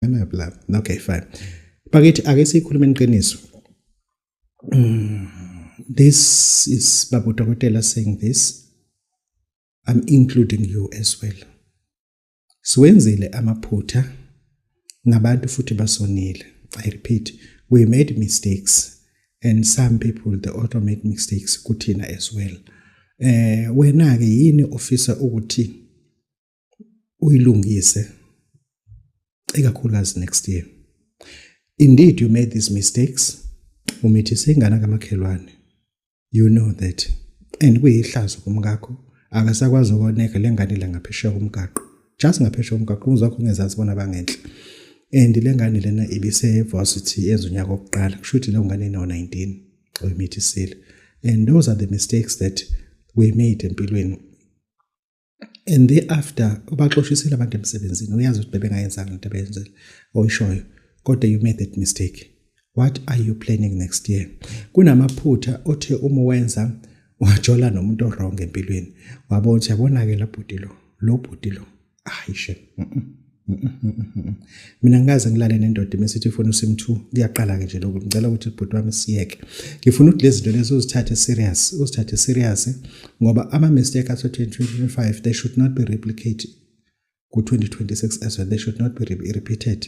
Bla. Okay, fine. Bakithi, ake sikhulume iqiniso. This is Babu Dokotela saying this. I'm including you as well. Siwenzile amaphutha nabantu futhi basonile. I repeat, we made mistakes and some people, they also made mistakes kuthina as well. Wena ke, yini ofisa ukuthi uyilungise, ikakhulukazi next year? Indeed, you made these mistakes. Umithise ingane kamakhelwane. You know that. And kuyihlazo kumkakho. Akasakwazi ukoneka lengane la ngaphesheya komgaqo. Just ngaphesheya komgaqo, umzakho ungezazi bona bangenhla. And lengane lena ibise varsity, yenza unyaka wokuqala. Kusho ukuthi leyo ngane ino 19 oyimithisile. And those are the mistakes that we made empilweni. And thereafter ubaxoshisile abantu emsebenzini. Uyazi ukuthi bebengayenzanga into abeyenzele oyishoyo, kodwa you made that mistake. What are you planning next year? Kunamaphutha othe uma wenza, wajola nomuntu o-wrong empilweni, wabona ukuthi, yabona-ke, la bhuti lo, lo bhuti lo, hayi she, mina ngikaze ngilale nendoda mesithi ifuna usim 2. Kuyaqala-ke nje lokhu. Ngicela ukuthi, bhuti wami, siyeke. Ngifuna ukuthi lezi zinto lezi uzithathe serious, uzithathe serious, ngoba ama-mistake ase-2025, they should not be replicated ku-2026 as well. They should not be repeated.